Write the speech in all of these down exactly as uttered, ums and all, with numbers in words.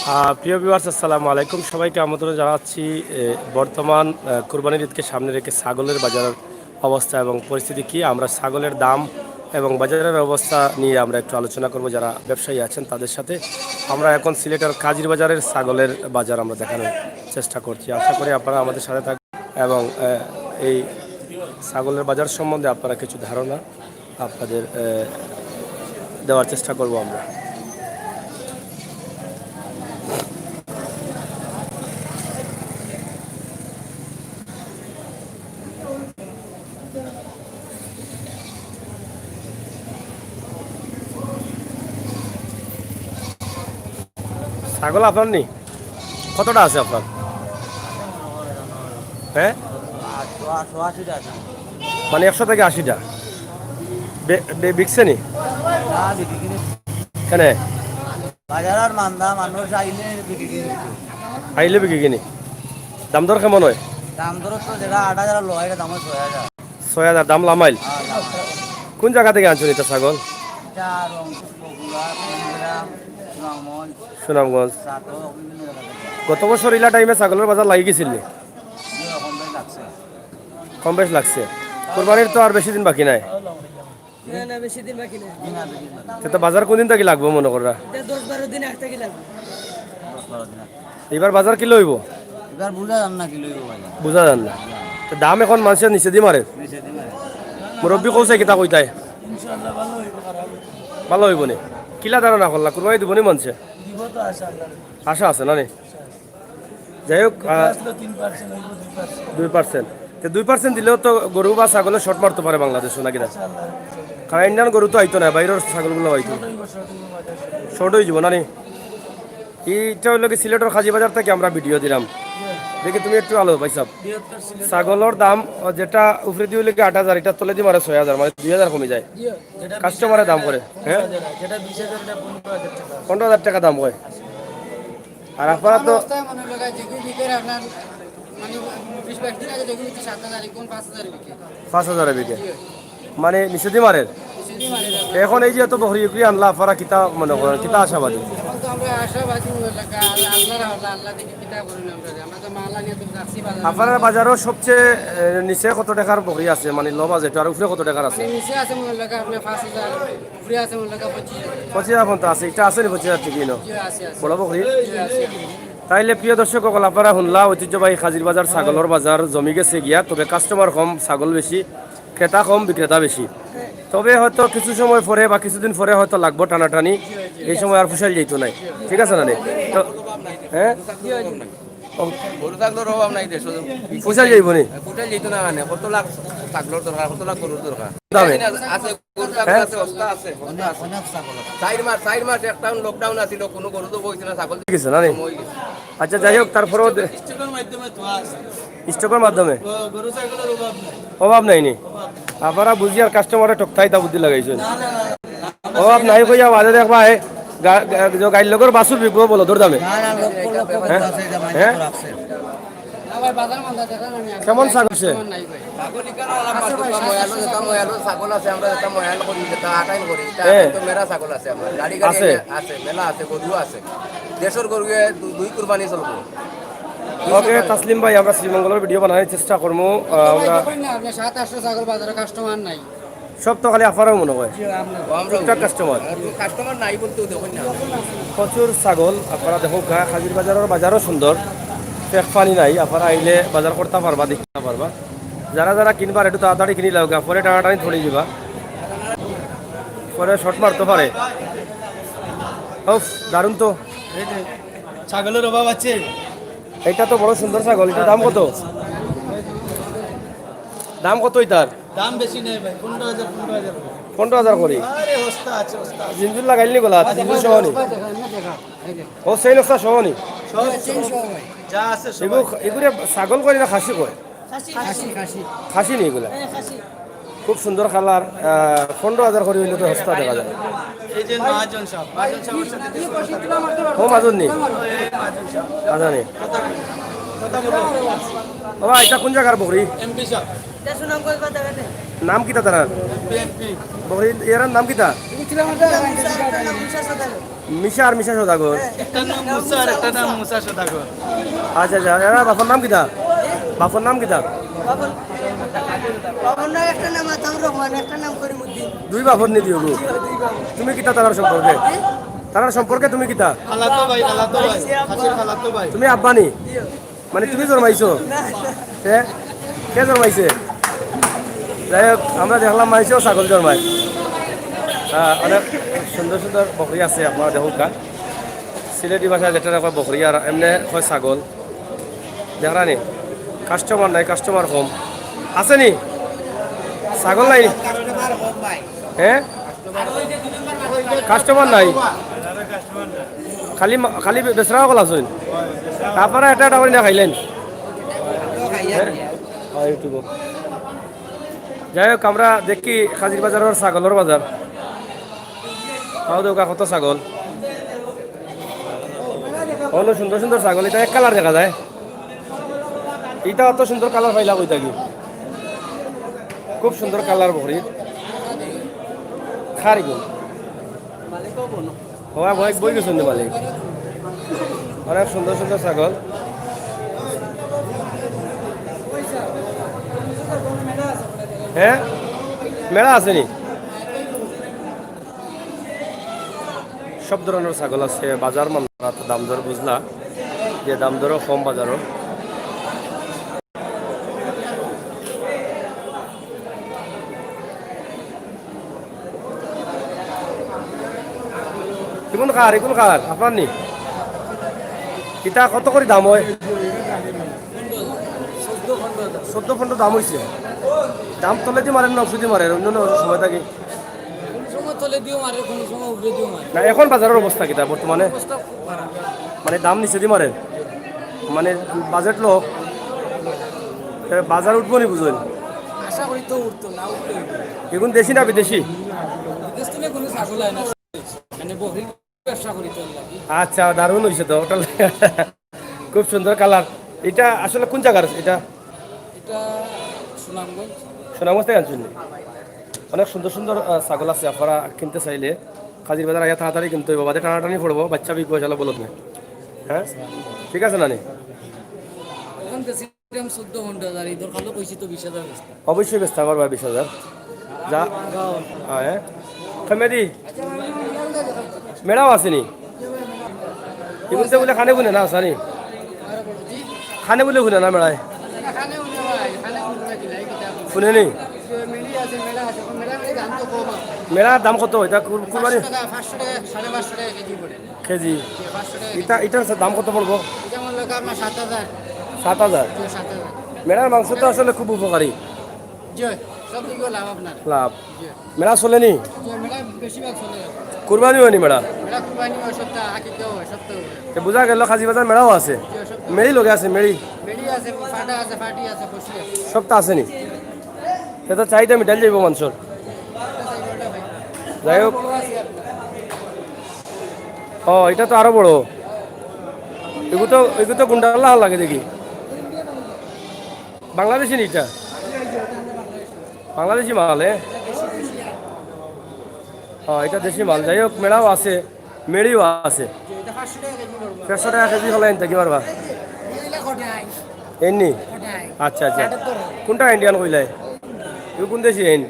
আহ, প্রিয় ভিউয়ার্স, আসসালামু আলাইকুম। সবাইকে আমন্ত্রণ জানাচ্ছি। এ, বর্তমান, আহ, কুরবানির ঈদকে সামনে রেখে ছাগলের বাজারের অবস্থা এবং পরিস্থিতি কি, আমরা ছাগলের দাম এবং বাজারের অবস্থা নিয়ে আমরা একটু আলোচনা করব যারা ব্যবসায়ী আছেন তাদের সাথে। আমরা এখন সিলেটের কাজির বাজারের ছাগলের বাজার আমরা দেখানোর চেষ্টা করছি। আশা করি আপনারা আমাদের সাথে থাকবেন এবং, আহ, এই ছাগলের বাজার সম্বন্ধে আপনারা কিছু ধারণা আপনাদের, আহ, দেওয়ার চেষ্টা করব আমরা। ছাগল আপনার নি? কতটা আছে আপনার? হ্যাঁ? মানে একশো থেকে আশিটা? বে-, বে-, বিকছে নি? কেনে? বাজার আর মান্দা, মানুষ আইলে বিক্রি কিনে। আইলে বিক্রি কিনি? দাম দর কেমন হয়? দাম দর তো যেটা আট হাজার লয়, এটা দাম হয় ছয় হাজার। ছয় হাজার দাম লামাইল? হ্যাঁ, লামাইল। কোন জায়গা থেকে আনছেন এটা ছাগল? এটা রংপুর, বগুড়া, কুড়িগ্রাম, সুনামগঞ্জ। সুনামগঞ্জ। ছাতক, বিভিন্ন জায়গা থেকে। গত বছর ইলা টাইমে ছাগলের বাজার লাগি গেছিল নি? জি, কম বেশ লাগছে। কম বেশ লাগছে। কুরবানির তো আর বেশি দিন বাকি নাই। না, না, বেশি দিন বাকি নাই। তে তো বাজার কোন দিন থাকি লাগবো মনে কররা? এটা দশ বারো দিন আগ থাকি লাগবো। দশ বারো দিন আগ। এবার বাজার কিলা অইবো? এবার বুঝা যার না কিলা অইবো বাজার। বুঝা যার না। তো দাম এখন মানুষে নিচেদি মারে। নিচেদি মারে। মুরব্বি কইছে কিতা কইতায়? ইনশাআল্লাহ ভালো অইবো, খারাপ অইবো না। ভালো অইবো নি? কিলা ধারণা করলা? কুরবানি দিবো নি মানুষে? দিব তো আশা আল্লাহর। আশা আছে না নি? যাই হোক, আহ, আসলে তিন পার্সেন্ট অইবো, দুই পার্সেন্ট। দুই পার্সেন্ট। তো দুই পার্সেন্ট দিলেও তো গরু বা ছাগলে শর্ট মারতো পারে বাংলাদেশো, নাকি না? আশা আল্লাহর। কারণ ইন্ডিয়ান গরু তো আইতো না, বাইরের ছাগলগুলা আইতো। শর্ট অইবো বাজার। শর্ট অইযিবো না নি? ইটা অইলো কি সিলেটর কাজির বাজার থাকি আমরা ভিডিও দিলাম। দেখি তুমি একটু আলো ভাই সাহেব। বৃহত্তর সিলেট। ছাগলর দাম, আহ, যেটা উপরেদি অইলো কি আট হাজার, ইটা তলেদি মারে ছয় হাজার, মানে দুই হাজার কমি যায়। জি, যেটা কাস্টমারে দাম করে, হ্যাঁ? পনেরো হাজার, যেটা বিশ হাজার, এটা পনেরো হাজার টাকা। পনেরো হাজার টাকা দাম কয়। আর আপনারা তো অবস্থায় মনে লাগে যেগুলো বিকের আপনার, মানে, বিশ বাইশ দিন আগে যেগুলো বিকছে সাত হাজার, এখন পাঁচ হাজার বিকে। পাঁচ হাজারে বিকে। মানে নিচেদি মারের। নিচেদি মারের। এখন এই যে এত বকরি উকরি আনলা, আপনারা কিতা মনে করেন, কিতা আশাবাদী? এখন তো আমরা আশাবাদী মনে লাগে, আল্লাহ, আল্লাহর হাওলা, আল্লাহ দেখি কিতা করেন আমরা। আমরা তো মাল আনিয়া তো রাখছি বাজারে। আপনার বাজারও সবচেয়ে, এ, নিচে কত টাকার বকরি আছে, মানে লো বাজেট, আর উপরে কত টাকার আছে? মানে নিচে আছে মনে লাগে আপনার পাঁচ হাজার, উপরে আছে মনে লাগে পঁচিশ হাজার। পঁচিশ হাজার পর্যন্ত আছে, এটা আছে নি পঁচিশ হাজার টাকা কিলো? জি, আছে, আছে। বড় বকরি? জি, আছে। তাইলে প্রিয় দর্শক অকল, আপনারা হুনলা ঐতিহ্যবাহী কাজির বাজার, ছাগলর বাজার জমি গেছে গিয়া, তবে কাস্টমার কম, ছাগল বেশি, ক্রেতা কম, বিক্রেতা বেশি। তবে হয়তো কিছু সময় পরে বা কিছুদিন পরে হয়তো লাগবো টানাটানি, এই সময় আর পুষাইল যাইতো নাই, ঠিক আছে না নি? তো, হ্যাঁ? ও, গরু ছাগলর অভাব নাই দেশো। পুষাইল যাইবো নি? পুষাইল যাইতো না মানে, কত লাখ ছাগলর দরকার, কত লাখ গরুর দরকার। দামে? আছে, গরু ছাগল হ্যাঁ? আছে, হস্তা আছে, হস্তা আছে। চাইর মাস, চাইর মাস একটা লকডাউন আছিল, কোনো গরু তো বইছে না, ছাগল ঠিক আছে না নি? কম হয়ে গেছে। আচ্ছা, যাই হোক, তারপরেও দে- স্টকের মাধ্যমে তো আছে। স্টকের মাধ্যমে? গ-, গরু ছাগলের অভাব নাই। অভাব নাই নি? অভাব নাই। আপনারা বুঝি আর কাস্টমারে ঠকতাই তা বুদ্ধি লাগাইছেন। না, না, না, না। অভাব নাই কইয়া বাদে দেখবা, এ, গা-, গা-, যে গাইর লগর বাছুর বিকবো বলদর দামে। না, না, লক্ষ লক্ষ হ্যাঁ? গরু আছে, এটা মাইনে হ্যাঁ? তো রাখছে। না ভাই, বাজার মান্দা দেখা না, আমি কেমন ছাগল সে? কাস্টমার নাই ভাই। ছাগল ইকানো আলা আছে ভাই, পাঁচশো, ময়ালো সাতশো যেটা, ময়ালো ছাগল আছে, আমরা যেটা ময়াল করি, যেটা আটাইল করি, এটা হ্যাঁ। তো মেলা ছাগল আছে আমরা। গাড়ি গাড়ি আছে? আছে, মেলা আছে, গরু আছে। দেশর গরু এ দু-, দুই কুরবানি চলবো। ওকে, তাসলিম ভাই, আমরা শ্রীমঙ্গলের ভিডিও বানানোর চেষ্টা করবো। আহ, আমরা দেখবেন না, আপনি সাত আটশো ছাগল বাজারে কাস্টমার নাই। সব তো খালি আফারাও মনে হয়। জি, আমরা। ও, আমরা টুকটাক কাস্টমার। কাস্টমার নাই বলতেও দেখুন না। প্রচুর ছাগল, আপনারা দেখো, গা-, কাজির বাজারর বাজারও সুন্দর, পেক পানি নাই। আপনারা আইলে বাজার করতা পারবা, দেখতা পারবা। যারা যারা কিনবার একটু তাড়াতাড়ি কিনি লাও গা, পরে টানাটানি থড়ি দিবা, পরে শর্ট মারতে পারে। উফ, দারুণ তো। এই যে ছাগলের অভাব আছে। এটা তো বড় সুন্দর ছাগল, এটার দাম কত? দাম কত এটার? দাম বেশি নেই ভাই, পনেরো হাজার, পনেরো হাজার। পনেরো হাজার করি? আরে, হস্তা আছে, হস্তা আছে। জিঞ্জুর লাগাইল নি গলা, জিঞ্জুর সহ নি? ও, সেই নকশা সহ নি? সব, সব। যা আছে সব। এগু-, এগুরে ছাগল কয় না খাসি কয়? খাসি, খাসি। খাসি নি এগুলা? হ্যাঁ, খাসি। খুব সুন্দর কালার, আহ, পনেরো হাজার করি অইলে তো হস্তা দেখা যায়। এই যে মহাজন সাহেব, মহাজন সাহেবের সাথে ও মাজন নি? এই মহাজন সাহেব। আচ্ছা নি। কথা বলো। বাবা, এটা কোন জাগার বকরি? এমপি সাহেব। নাম কিতা তারার? MP, MP. বকরি এরার নাম কিতা? মিশা আর মিশা সদাগর। একটা নাম মুসা আর একটা নাম মুসা সদাগর। আচ্ছা, আচ্ছা, এরা বাপর নাম কিতা? বাপর নাম কিতা? বাপর, বাপর নাম একটা নাম আতাউর রহমান, একটা নাম করিমউদ্দিন। দুই বাপর নি দিও গো। তুমি কিতা তারার সম্পর্কে? তারার সম্পর্কে তুমি কিতা? খালাতো ভাই, খালাতো ভাই, খাসির খালাতো ভাই। তুমি আব্বা নি? মানে তুমি জন্মাইছো? হে? কে জন্মাইছে? যাই হোক, আমরা দেখলাম মাইনষেও ছাগল জন্মায়। হ্যাঁ, অনেক সুন্দর সুন্দর বকরি আছে, আপনারা দেখউক্কা। সিলেটি ভাষায় যেটারে কয় বকরি, আর এমনে কয় ছাগল। দেখরা নি, কাস্টমার নাই, কাস্টমার কম। আছে নি? ছাগল নাই? হ্যাঁ, কাস্টমার নাই। খালি মা-, খালি বে-, বেচরা অকল আছইন। আপনারা এটা এটা করি না খাইলেন। হ্যাঁ? হয়, ইউটিউব। যাই হোক, আমরা দেখি কাজির বাজারর ছাগলর বাজার। তাও দেখা কত ছাগল। অনো সুন্দর সুন্দর ছাগল, ইটা এক কালার দেখা যায়। ইটা অত সুন্দর কালার পাইলা কই থাকি? খুব সুন্দর কালার বকরি। খারিগো। হওয়া বই, বই গেছইন নি মালিক। অনেক সুন্দর সুন্দর ছাগল। হ্যাঁ, মেলা আছে নি? সব ধরনর ছাগল আছে। বাজার মানরা তো দাম দর বুঝলা, যে দাম দরও কম বাজারও। ইগুন কার, ইগুন কার, আপনার নি? ইটা কত করি দাম অয়? চৌদ্দ পনরো দাম অইছে। দাম তলেদি মারের না উপরেদি মারের, অন্য অন্য সময় থাকি? কুনু সময় তলেদিও মারে, কুনু সময় উপরেদিও মারে। না, এখন বাজারর অবস্থা কিতা বর্তমানে? অবস্থা খুব খারাপ। মানে দাম নিচেদি মারের? মানে বাজেট লো, এ, বাজার উঠবো নি বুঝইন? আশা করি তো উঠতো, না উঠলে অইবো। ইগুন দেশি না বিদেশি? বিদেশ থাকি কুনু ছাগল আয় না, মানে বকরির ব্যবসা করি তো লাগি। আচ্ছা, দারুণ অইছে তো, ওটা খুব সুন্দর কালার। ইটা আসলে কুন জাগার ইটা? ইটা সুনামগঞ্জ। সুনামগঞ্জ থাকি আনছইন নি? অনেক সুন্দর সুন্দর, আহ, ছাগল আছে, আপনারা কিনতে চাইলে কাজির বাজার আইয়া তাড়াতাড়ি কিনতে অইবো, বাদে টানাটানি পড়বো, বাচ্চা বিকবো, শালা বলদ না। হ্যাঁ, ঠিক আছে নানি? এখন বেশি দাম চৌদ্দ পনরো হাজার, ইদর কালো কইছি তো বিশ হাজার বেচতাম। অবশ্যই বেচতা পারবা বিশ হাজার। যা, হ্যাঁ, হ্যাঁ। কমে দি। মেলাও আছে নি? ইগুনতে বুলে খানে বুলে না, আছে নি? খানে বুলে বুলে না মেলায়? হুনে নি? মেলার দাম কত? ইটা কুর-, কুরবানি? পাঁচশো টাকা, পাঁচশো টাকা, সাড়ে পাঁচশো টাকা কেজি পড়ে। কেজি? জি, পাঁচশো টাকা কেজি। ইটা, ইটার দাম কত পড়বো? ইটা মনে হয় আপনার সাত হাজার। সাত হাজার? জি, সাত হাজার। মেলার মাংস তো আসলে খুব উপকারী। জি, সব দিকেও লাভ আপনার। লাভ। জি। মেলা চলে নি? জি, মেলা বেশিরভাগ চলে। কুরবানি অয় নি মেলা? মেলা কুরবানি অয়, সপ্তাহ আকিকা অয়, সপ্তাহ অয়। তে বুঝা গেল কাজি বাজার মেলাও আছে। জি, সপ্তাহ। মেলি লগে আছে, মেলি। মেলি আছে, ফাটা আছে, ফাটি আছে, বসি আছে। সপ্তাহ আছে নি? তে তো চাহিদা মিটাইল যাইবো মানষর। যাই হোক। ও, ইটা তো আরো বড়। ইগু তো, ইগু তো গুন্ডার লাখান লাগে দেখি। বাংলাদেশি নি ইটা? বাংলাদেশি মাল, এ? ও, ইটা দেশি মাল। যাই হোক, মেলাও আছে, মেলিও আছে। পাঁচশো টাকা কেজি হলে আনতে কি পারবা? এমনি? আচ্ছা, আচ্ছা। কোনটা ইন্ডিয়ান কইলাই? ইগু কুন দেশি এইন?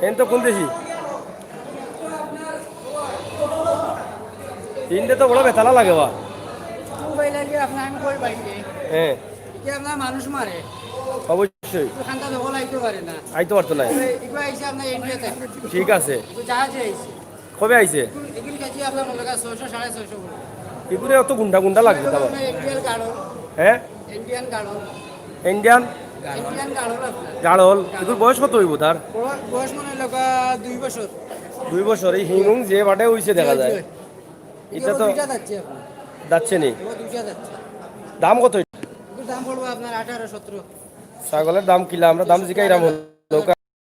এইন তো কুন দেশি? ইনতে তো বড় বেতালা লাগে বা। মুম্বাই লাগে আপনার, আমি কই বাইরে। হ্যাঁ। এটা আপনার মানুষ মারে। অবশ্যই। ওখানটা দখল আইতে পারে না। আইতে পারতো না। এগুলো আইছে আপনার ইন্ডিয়া থেকে। ঠিক আছে। এগুলো জাহাজে আইছে। কবে আইছে? এগুলো কেজি আপনার মনে হয় ছয়শো, সাড়ে ছয়শো করে। এগুলো অত গুন্ডা গুন্ডা লাগে, এটা তাও। আপনার ইন্ডিয়ান গাড়ল। হ্যাঁ? ইন্ডিয়ান গাড়ল। ইন্ডিয়ান? ইন্ডিয়ান গাড়ল আপনার। গাড়ল। এগুর বয়স কত হইব তার? বয়-, বয়স মনে হয় লগা দুই বছর। দুই বছর? এই হিং হুং যে বাটে হইছে দেখা যায়। জি, জি। এটা তো দুইটা যাচ্ছে আপনার। যাচ্ছে নি? এবার দুইটা যাচ্ছে। দাম কত এটা? এগুর দাম পড়বে আপনার আঠারো, সতেরো। ছাগলের দাম কিলা? আমরা দাম জিগাইরাম হলো।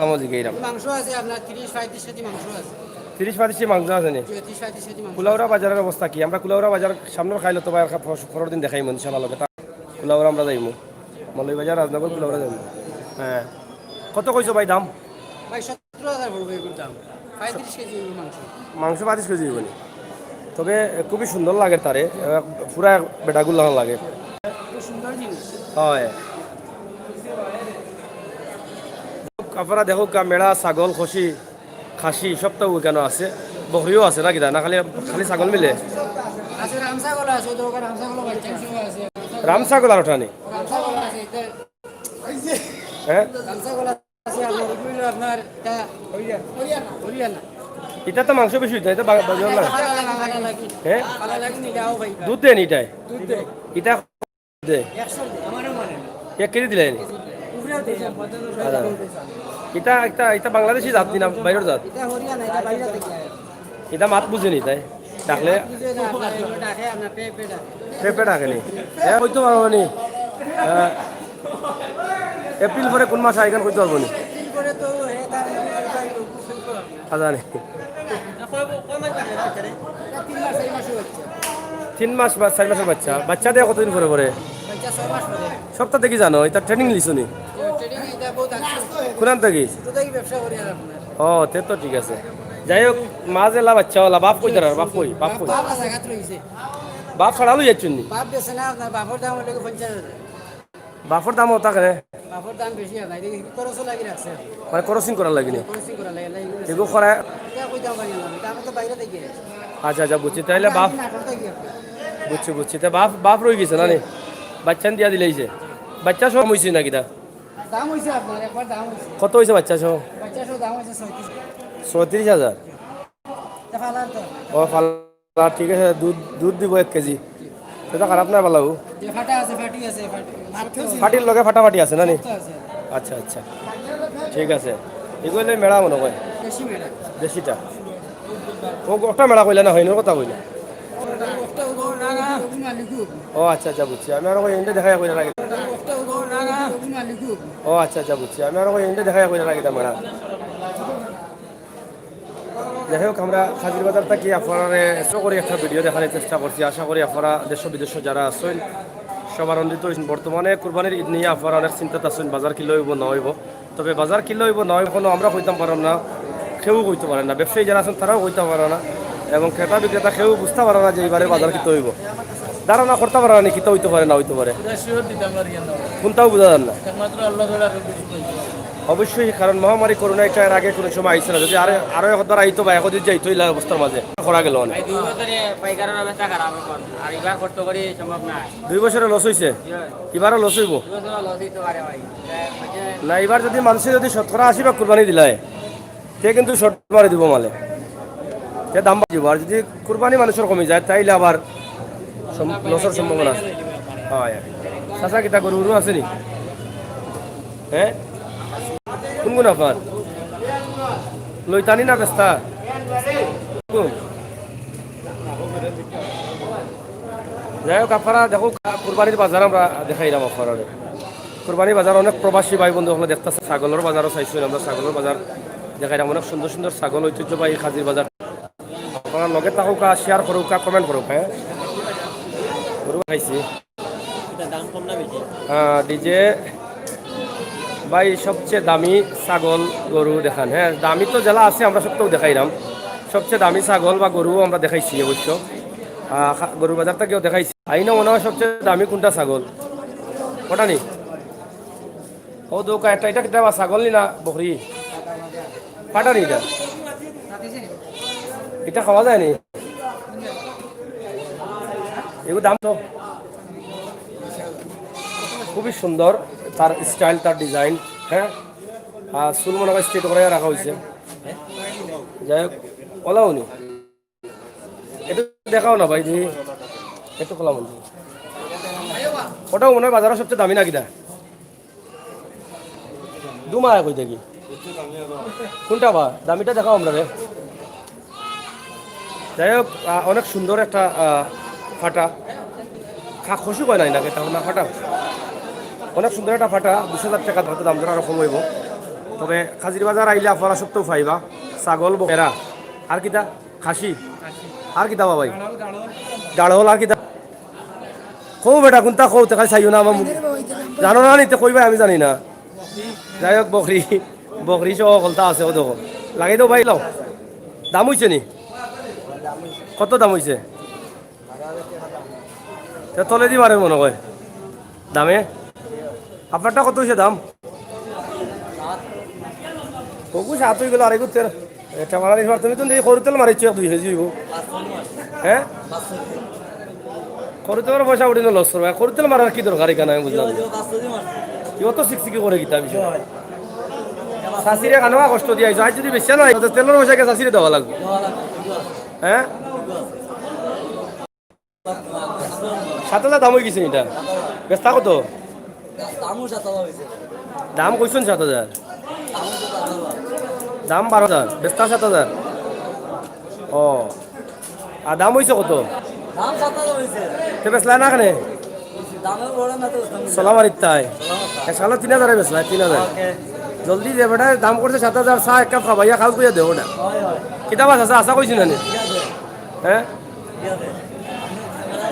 দামও জিগাইরাম। মাংস আছে আপনার তিরিশ পঁয়ত্রিশ কেজি মাংস আছে। তিরিশ পঁয়ত্রিশ কেজি মাংস আছে নি? জি, তিরিশ পঁয়ত্রিশ কেজি মাংস। কুলাউড়া বাজারের অবস্থা কি? আমরা কুলাউড়া বাজার সামনের খাইলে তো ভাই আর পর-, পরের দিন দেখাইমু ইনশাআল্লাহ লগে। তা কুলাউড়া আমরা যাইমু। মৌলভীবাজার, রাজনগর, কুলাউড়া যাইমু। হ্যাঁ। কত কইছো ভাই দাম? ভাই, সত-, সতেরো হাজার পড়বো এগুর দাম। পঁয়ত্রিশ কেজি অইবো মাংস। মাংস পঁয়ত্রিশ কেজি অইবো নি? তবে খুবই সুন্দর লাগে তারে, এ, পুরা বেটাগুর লাখান লাগে। খুব সুন্দর জিনিস। হয়। আপনারা দেখউক্কা, মেড়া, ছাগল, খসি, খাসি সবটাউ অখানো আছে। বকরিও আছে না কিতা? না খালি, খালি ছাগল মিলে? আছে, রাম ছাগল আছে, দরকার রাম ছাগল, বাচ্চা সহ আছে। রাম ছাগল আর ওটা নেই? রাম ছাগল আছে, এটা হ্যাঁ? রাম ছাগল আছে, আপনার, আপনার এটা হরিয়ানা। ইটা তো মাংস বেশি অইতো, ইটা বা-, বাজার না। পালা লাগি, পালা লাগি। হ্যাঁ? পালা লাগি নিলে আও ভাই। দুধ দেয় নি ইটায়? দুধ দেয়। ইটা দেয়? একশো দেয়। এক কেজি দিলে নি? উপরেও দেয়। আচ্ছা। ইটা একটা, ইটা বাংলাদেশি জাত নি না বাইরের জাত? এটা হরিয়ানা, এটা বাইরে থেকে আয়। ইটা মাত বুঝে নি তাই? ডাকলে? বুঝে না, আপনার এগুলো ডাকে, আপনার পে, পে ডাকে। পে, পে ডাকে নি? এ, কইতে পারবো নি? আহ, এপ্রিল পরে কোন মাস আয়, ইখান কইতে পারবো নি? এপ্রিল পরে তো হে তার মনে হয় তাই লোক শুরু করে। আচ্ছা, নি। এটা তিন মাস, চার মাসের বাচ্চা। তিন মাস বা চার মাসের বাচ্চা। বাচ্চা দেয় কতদিন পরে পরে? বাচ্চা ছয় মাস পরে। সবটা দেখি জানো, এটা ট্রেনিং লিছো নি? ট্রেনিং এটা বহুত আছে। কোরআন থাকি? ছোট থাকি ব্যবসা করি আর আপনার। ও, তে তো ঠিক আছে। যাই হোক, মা যেলা বাচ্চা ওলা, বাপ কই তারার? বাপ কই? বাপ কই? বাপ আছে, জাগাত রইছে। বাপ ছাড়া লই যাচ্ছেন নি? বাপ বেচে না, আপনার বাপর দাম হইলে পঞ্চাশ হাজার। বাপর দাম ওটা কেনে? বাপর দাম বেশি আর না, এটা খরচও লাগি রাখছে। মানে খরচিং করার লাগি নি? খরচিং করা লাগে, লাগে। এগু করা এটা কইতাম পারি না, এটা আমি তো বাইরে থাকি। আচ্ছা, আচ্ছা, বুঝছি। তাইলে বাপ, নাটোর থাকি আপনার। বুঝছি, বুঝছি। তা বাপ, বাপ রই গেছে না নি? বাচ্চা দিয়া দিলাইছে। বাচ্চা সহ হইছে না কিতা? দাম হইছে আপনার, একবার দাম হইছে। কত হইছে বাচ্চা সহ? বাচ্চা সহ দাম হইছে ছয়ত্রিশ। ছয়ত্রিশ হাজার? এটা ফালার তো। ও, ফালা, ঠিক আছে, দুধ, দুধ দিব এক কেজি। এটা খারাপ না, ভালো। যে ফাটা আছে, ফাটি আছে, ফাটি। ফাটির লগে ফাটাফাটি আছে না নি? সব তো আছে। আচ্ছা, আচ্ছা, ঠিক আছে। এগুলো মেড়া মনে হয়। দেশি মেড়া। দেশিটা। ও, একটা মেড়া কইলা না, হয় না, কথা কইলা। ও, আচ্ছা, আচ্ছা, বুঝছি। আমি আরো কই, এনটা দেখাই কইলা লাগে। ও, আচ্ছা, আচ্ছা, বুঝছি। আমি আরো কই, এনটা দেখাই কইলা লাগে, তা মেড়া। যাই হোক, আমরা খাজির বাজার থাকি আপনারারে চেষ্টা করি একটা ভিডিও দেখানোর চেষ্টা করছি। আশা করি আপনারা দেশ বিদেশ যারা আছেন, সবার আনন্দিত হইছেন। বর্তমানে কুরবানির ঈদ নিয়ে আপনারা অনেক চিন্তাত আছেন, বাজার কিলা হইব না হইব। তবে বাজার কিলা হইব না হইব, এখনো আমরা কইতাম পারলাম না, কেউ কইতে পারে না। ব্যবসায়ী যারা আছেন, তারাও কইতে পারে না, এবং ক্রেতা বিক্রেতা কেউ বুঝতে পারে না যে এবারে বাজার কিতা হইব। ধারণা করতে পারে না, কিতা হইতে পারে, না হইতে পারে। এটা শিওর দিতাম পারি না। কোনটাও বোঝা যায় না। একমাত্র আল্লাহ ছাড়া আর কেউ কিছু বলতে পারে না। অবশ্যই, কারণ মহামারী করোনা এটা এর আগে কোনো সময় আইছে না। যদি আরো, আরো একবার আইতো বা এখন যদি যাইতো, এই অবস্থার মাঝে করা গেল অনেক। এই দুই বছরে পাইকারের অবস্থা খারাপ এখন, আর এবার করতে করি সম্ভব না। দুই বছরে লস হইছে, জি ভাই। এবারও লস হইব। দুই বছরে লস হইতে পারে ভাই। না, এবার যদি মানুষে যদি শতকরা আশি ভাগ কুরবানি দিলায়, তে কিন্তু শর্ট মারি দিব মালে, তে দাম বাড়িব। আর যদি কুরবানি মানুষের কমি যায়, তাইলে আবার সম-, লসের সম্ভাবনা আছে। হয়, হয়। চাচা, কিতা গরু উরু আছে নি? হ্যাঁ, কোন কোন আপনার? লইতানি না বেচতা? কোন? যাই হোক, আপনারা দেখো, কুরবানির বাজার আমরা দেখাইলাম আপনারা। কুরবানি বাজার অনেক প্রবাসী ভাই বন্ধু হকলে দেখতেছে, ছাগলের বাজারও চাইছেন, আমরা ছাগলের বাজার দেখাইলাম। অনেক সুন্দর সুন্দর ছাগল, ঐতিহ্যবাহী খাজির বাজার। আপনারা লগে থাকুকা, শেয়ার করুকা, কমেন্ট করুকা, হ্যাঁ। গরু খাইছি। এটা দাম কম না বেশি? হ্যাঁ, ডিজে ভাই, সবচেয়ে দামি ছাগল গরু দেখান। হ্যাঁ, দামি তো যেলা আছে, আমরা সবটাও দেখাইলাম। সবচেয়ে দামি ছাগল বা গরু আমরা দেখাইছি অবশ্য। আহ, খা-, গরুর বাজার থাকিও দেখাইছি। আইনা মনে হয় সবচেয়ে দামি কোনটা ছাগল? ওটা নি? ও দোকা একটা, এটা কিতা বা ছাগল নি না বকরি? ফাটা নি এটা? এটা খাওয়া যায় নি? এগুলো দাম তো খুবই সুন্দর, তার স্টাইল, তার ডিজাইন, হ্যাঁ। আর চুল মনে হয় স্ট্রেট করে রাখা হয়েছে। যাই হোক, ওলাও নি। এটা দেখাও না ভাই, দেখি। একটু খোলা মন দিয়ে। ওটাও মনে হয় বাজারের সবচেয়ে দামি না কিনা? দুমা কই দেখি। কোনটা বা? দামিটা দেখাও আমরা রে। যাই হোক, আহ, অনেক সুন্দর একটা, আহ, ফাটা। খা-, খসি কয় নাই নাকি? তাহলে না ফাটা। অনেক সুন্দর একটা ফাটা, বিশ হাজার টাকা হয়তো দাম দর আরো কম হইব। তবে খাজির বাজার আইলে আপনারা সবটাও পাইবা। ছাগল, বকেরা, আর কিতা? খাসি। আর কিতা বা ভাই? গাড়ল আর কিতা? কও বেটা, কোনটা কও, তে খালি চাইও না আমার মুখ। জানো না নিতে কইবা, আমি জানি না। যাই হোক, বকরি। বকরি সহ হকলতা আছে, ও দেখো। লাগাই দেও ভাই, লাও। দাম অইছে নি? কত দাম অইছে? তে তলেদি মারে মনে হয় দামে। আপনারটা কত অইছে দাম? ওগু সাত অই গেল, আরেকগু তেরো। এটা মারা নিবার তুমি তো এই খরুতেল মারিছো এক দুই কেজি অইব। হ্যাঁ? খরুতেলর পয়সা উঠি না লস করবা। খরুতেল মারার কি দরকার এখানে আমি বুঝলাম না। ইও তো সিকসিকি করে কিতা বিষয়। চাষিরে কানো কষ্ট দিয়া আইছো। আজ যদি বেচা না হয়, তো তেলর পয়সা কে চাষিরে দেওয়া লাগবে। হ্যাঁ? সাত হাজার দাম অই গেছে এটা। বেচতা কত? দাম কইছইন সাত হাজার। দাম বারো হাজার, বেচতা সাত হাজার। ও, আর দাম অইছে কত? তে বেচলা না কেনে? চলা মারিত তাই। এক সালে তিন হাজারে বেচলা, তিন হাজার। জলদি যে বেটা দাম করছে সাত হাজার, চা এক কাপ খাবাইয়া খাল কইয়া দেও না। কিতা বাস আছে, আশা কইছি না নি? হ্যাঁ?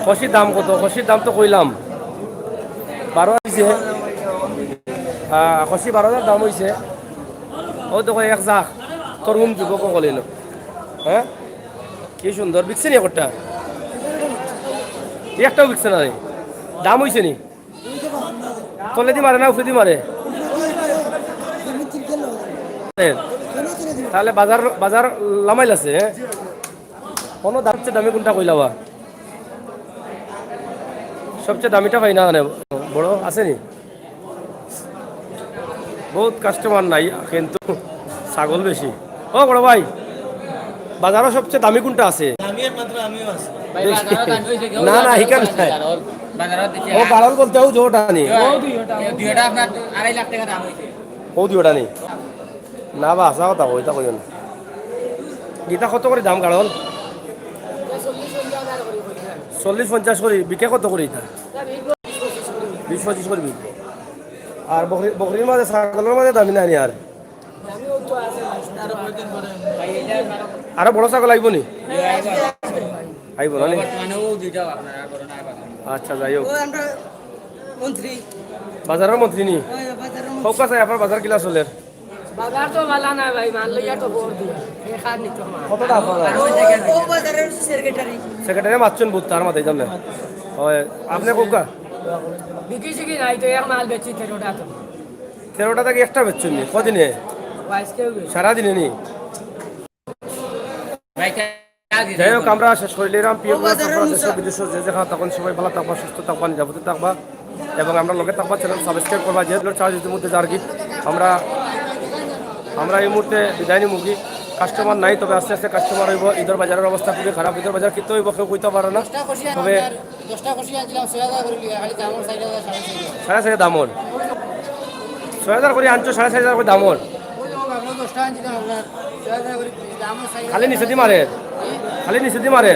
খসির দাম কত? খসির দাম তো কইলাম। বারো অইছে। আহ, খসি বারো হাজার দাম অইছে। ও দেখো এক জাক। তরুণ যুবক অকল ইনো। হ্যাঁ? কি সুন্দর। বিকছে নি একটা? একটাও বিকছে না রে। দাম অইছে নি? তলেদি মারে না উপরেদি মারে? তাহলে বাজার, বাজার লামাইল আছে, হ্যাঁ? কোনো দাম সবচেয়ে দামি কোনটা কইলা বা? সবচেয়ে দামিটা পাই না কেনে? বড় আছে নি? বহুত কাস্টমার নাই, কিন্তু ছাগল বেশি। ও বড় ভাই, বাজারো সবচেয়ে দামি কোনটা আছে? দামি একমাত্র আমিও আছি। ভাই, বাজারো দামি অইছে, কেউ না, না, দামি ইখান অইছে নাই। বাজারো, বাজারো দেখি ও গাড়ল বলতে ও জোটা নি। দুইটা আপনার আড়াই লাখ টাকা দাম অইছে। ও দুইটা নি। না বা, হাছা কথা কই, ইতা কইও না। ইতা কত করি দাম গাড়ল? চল্লিশ পঞ্চাশ করি, বিকে কত করি ইতা? বিশ পঁচিশ করি বিকে। আর বকরি, বকরির মাঝে, ছাগলর মাঝে দামি না নি আর? আরো বড় ছাগল আইব নি? আইব না নি? আচ্ছা, যাই হোক। ও আমরা মন্ত্রী। বাজারর মন্ত্রী নি? ওই বাজারর মন্ত্রী। হউক আছে, আপনার বাজার কিলা চলের? বাজার তো ভালা না ভাই, মাল লইয়া তো ভোর দিয়া। এ খার নিত মাল। কতটা আপনার? ও বাজারর সেক্রেটারি। সেক্রেটারি মাতছইন বুঝ তার মাথায় জানলে। হয়, আপনি কোকা? বিকি সিকি নাই তো, এক মাল বেচি তেরোটা তো। তেরোটা থাকি একটা বেচছইন নি? কদিনে? ও আজকেও বেচি। সারাদিনে নি? যাই হোক, আমরা শেষ করিলাম। প্রিয় ও বাজারর দেশ মুসা। বিদেশ যে যেখানে থাকইন সবাই ভালা থাকবা, সুস্থ থাকবা, নিরাপদে থাকবা এবং আমরার লগে থাকবা। চ্যানেল সাবস্ক্রাইব করবা। যে ধরনের চার্জ ইতিমধ্যে যার কি আমরা, আমরা এই মুহূর্তে বিদায় নিমুগি। কাস্টমার নাই, তবে আস্তে আস্তে কাস্টমার অইব। ইদর বাজারর অবস্থা খুবই খারাপ। ইদর বাজার কিতা অইব কেউ কইতা পারে না। তবে দশটা খুশি আনছিলাম, ছয় হাজার করি লিয়া, খালি দাম অর চার হাজার, সাড়ে চার হাজার। সাড়ে চার হাজার দাম অর। ছয় হাজার করি আনছো, সাড়ে চার হাজার করি দাম অর। ওই যে আপনার দশটা আনছিলাম আপনার, ছয় হাজার করি দাম অর চার হাজার। খালি নিচেদি মারের। খালি নিচেদি মারের।